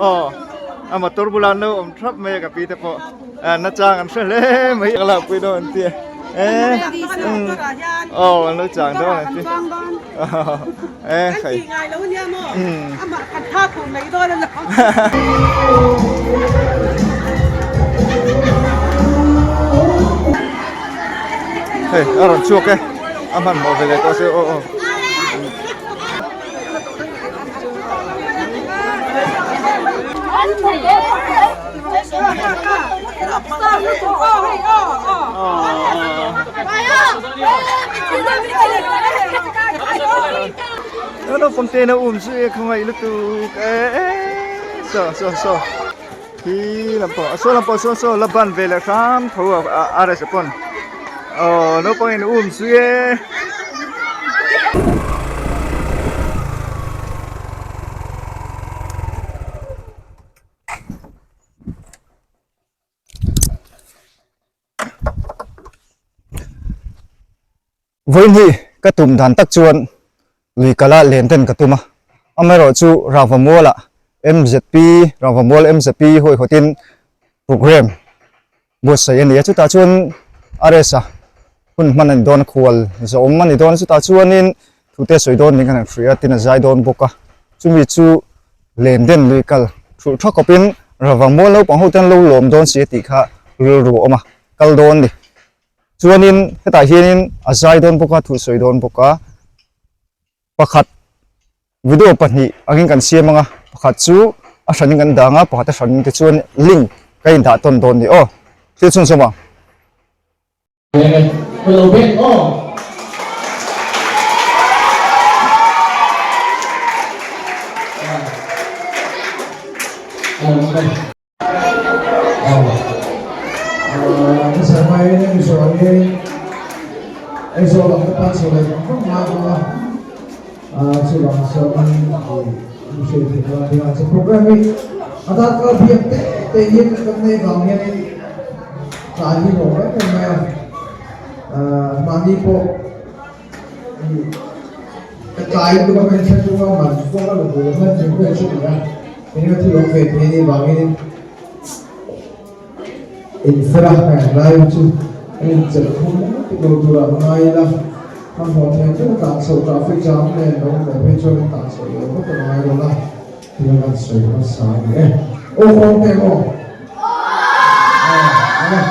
Aw a motor bulah an lo awm thap mai a ka pi te pawh nachang an hre hle mai ka lakpui dawn an tia e aw an lo chang dawn an ti e khai hei a rawn chhuak e a hmanhmawh ve leh tawh se aw aw. Naupang te na um chu e khawngaih lutuk e saw saw saw khi lampang a saw lampang saw saw la ban ve leh hram tho a a rsa pawn aw naupang in um chu e. Vawiin hi ka tum dan tak chuan lui kala len ten ka tum a, amaherawhchu Rangvamualah MZP, Rangvamual MZP huaihawtin programme buatsaih a ni a, chutah chuan RS a hun hman a ni dawn a, khual zawhawm a ni dawn a, chutah chuanin thute sawi dawn niin kan han hria a, tin a zai dawn bawk a, chumi chu len den lui kal thulh tha khawpin Rangvamual naupang ho ten lo lawm dawn si a tih kha rilru a awm a, kal dawn a ni. Chuanin hetah hianin a zai dawn bawk a, thu sawi dawn bawk a, pakhat video pahnih angin kan siam ang a, pakhat chu a hranin kan dang a, pakhat a hranin te chuan link ka indah tawn dawn ni aw, thil chhunzawm ang. Infela hmel lai chu a inchelh khum tuk lo turah ngai ila, hmanhmawh thei deuh a tlan chhoh traffic jam nen lo awm leh phei chuan in tlan chhoh leh vak a ngai dawn a, tih a kan sawi hmasa a ni e. Aw fawng teh maw? Aw, awle.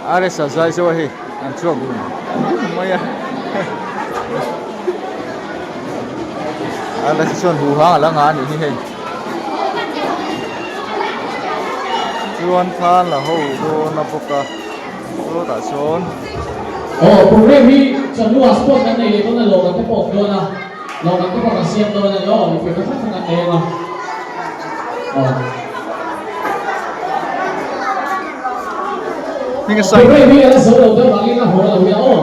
Aresa zai zo a hei an chhuak dun mai a Aresa chuan huh hang a la ngah a nih hi hei chuan khan la ho dawn a bawk a. Sawtah sawn. Aw program hi Chanua sport kan nei leh dawn a lawng te pawh awm dawn a lawng te pawh kan siam dawn a ni aw infiam na hrang hrang kan nei ang a aw. Program hi a la zo lo deuh vangin a haw lo hi a aw.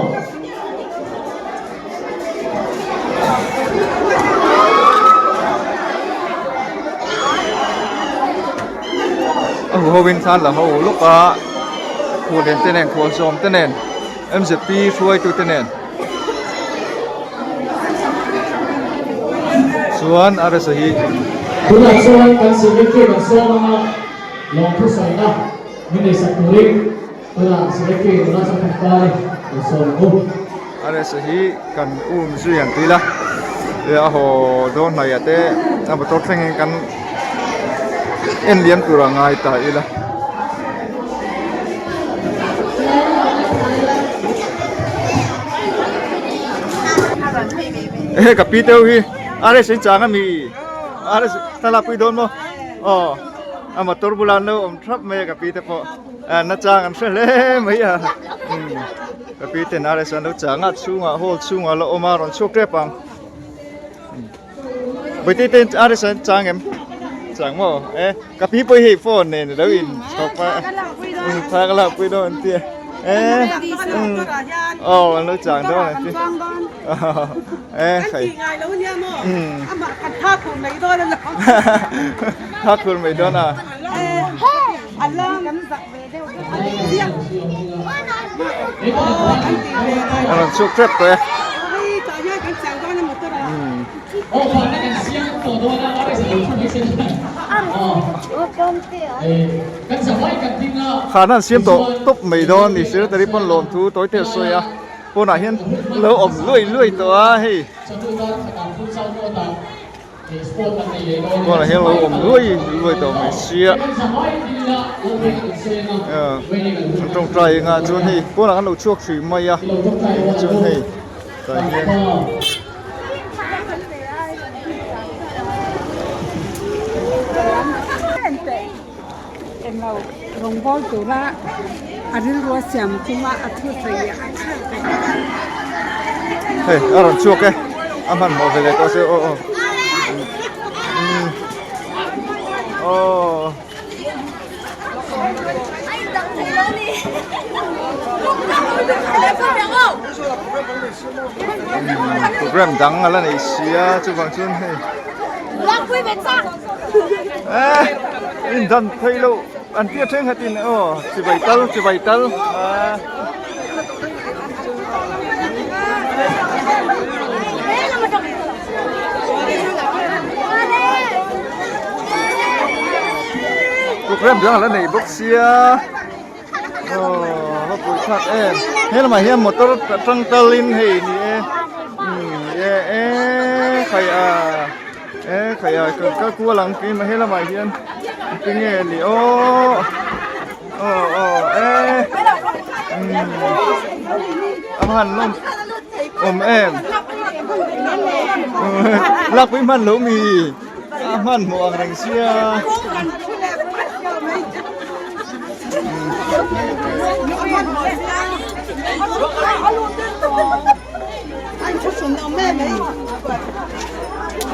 A hu ho in thlan la ho lawk a khuallian te nen khual sawm te nen M_Z_P hruaitu te nen chuan a resa hi Tunah chuan kan secretary kan sawm anga lawmthu sawina min neihsak turin tunah secretary nula changkhat pari kan sawm ang u. A resa hi kan um zui ang tih ila a haw dawn hnaih ah te a motor thlengin kan en liam tur a ngai ta ila. Ehe ka pi teuh hi a resa hi chang ami a resa thlalak pui dawn maw aw a motor bulah an lo awm thap mai a ka pi te pawh na chang an hre hle mai a. Ka pi ten RS an lo chang a chhungah hall chhungah la awm a rawn chhuak tep ang Bawihtei ten RS an chang em chang maw e ka pi pawh hi phone nen alo in chhawp a thla ka lak pui dawn an tia e aw an lo chang dawn an tia e khai tha khur mai dawn a A rawn chhuk tep tawh e. Khan an siam tawh tawp mai dawn ni sir tari pawn lawmthu tawi te a sawi a pawnah hian lo awm luai luai tawh a hei. Pawnah hian lo awm luai luai tawh mai sia an tawngtai engah chuan hei pawnah an lo chhuak hrih mai a chuan hei tah hian Hei a rawn chhuak e a hmanhmawh ve leh tawh se aw aw aw program dang a la nei sia chuvang chuan hei eh in dan phei loh an tia thenkhat in aw chibai tal chibai tal ah. Program dang a la nei bawk sia aw va pui thlak em he lamah hian motor atang talin hei ni e umm e e khai a e khai a kan kal kual ang keimah he lamah hian tinge ni aw aw aw e umm a hman lawm awm em lakpui hman lo mi a hmanhmawh ang reng sia.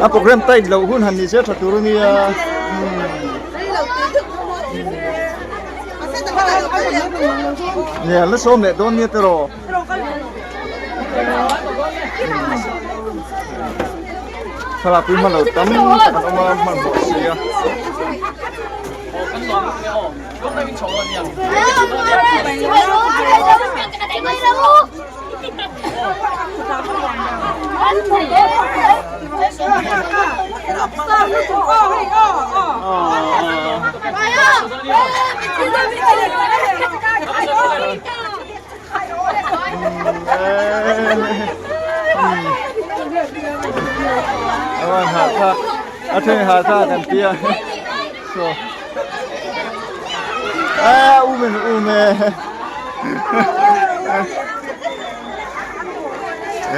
A program tight loh hun han ni se tha tur ania. Nia la sawm leh dawn nia tiraw. Thlalak pui hman lo tam tak an awm a hmanhmawh si a. A then ha tha kan tia so a u men u me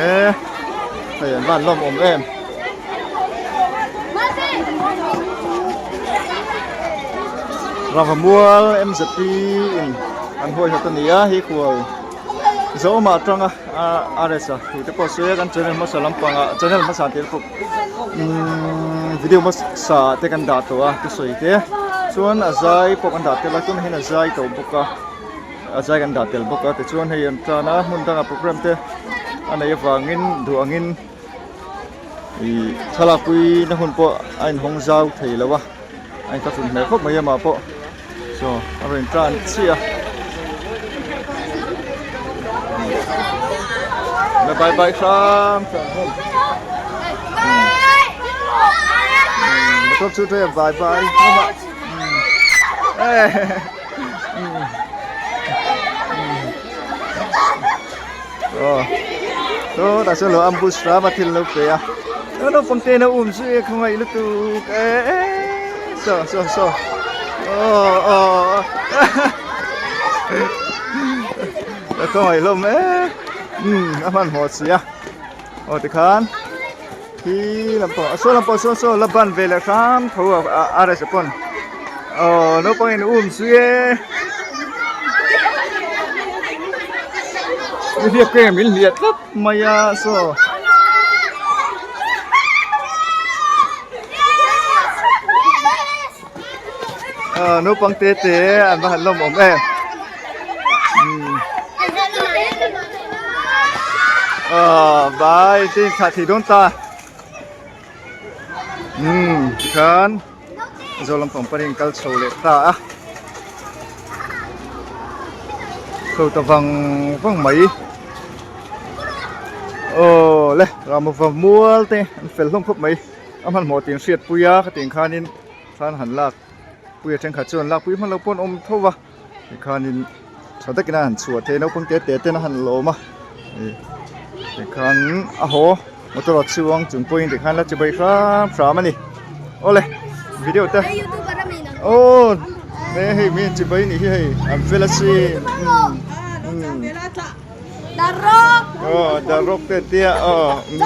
e hei an van lawm awm em Ravamual MZP in an huaihawt a ni a hi khual Zoma atanga RS a thu te pawh sawi a kan channel hmasa lampangah channel hmasa tel pawh umm video hmasa te kan dah tawh a thusawi te chuan a zai pawh kan dah tel a tunah hian a zai tawh bawk a a zai kan dah tel bawk a tichuan hei an tan a hmun dangah program te a neih avangin duh angin ih thlalakpui na hun pawh a inhawng zau thei lo a a inthlahrun hmel khawp mai amah pawh. Chaw a rawn tan chiah a la bye bye hram hram hlawm motor chu tlem bye bye hlawm a aw saw tah sawn lo ambush hram a thil lo pe a naupang te in a um zui a khawngaih lutuk e saw saw saw aw aw ka khawngaih hlawm e umm a hmanhmawh si a aw tikhan khi lampang saw lampang saw saw la ban ve leh hram tho a a rsa pawn aw naupang in um zui e. Nihliap keng min hliah tlat mai a saw. Aw naupang te te an va han lawm awm em aw vai tin thlah thei dawn ta umm tikhan Mizo lampang panin kal chho leh ta a chho ta vang vang mai aw le ramva mual te an fel hlawm khawp mai a hmanhmawh tih an hriat pui a khatiang khanin thlan han lak pui a thenkhat chuan lak pui hman loh pawh an awm tho va tikhanin tha takin a han chhuah thei naupang te te ten a han lawm a ih tikhan a haw motor a chuang chung pawhin tikhan la chibai hram hram a ni awle video te aw he hei mi chibai nih hi hei an fel asin umm umm aw darrawk te an tia aw umm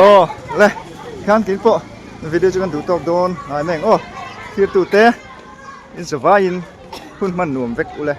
aw le khan tin pawh video chu kan duh tawk dawn ngai mai ang aw thirtu te in zavaiin hun hman nuam vek ule.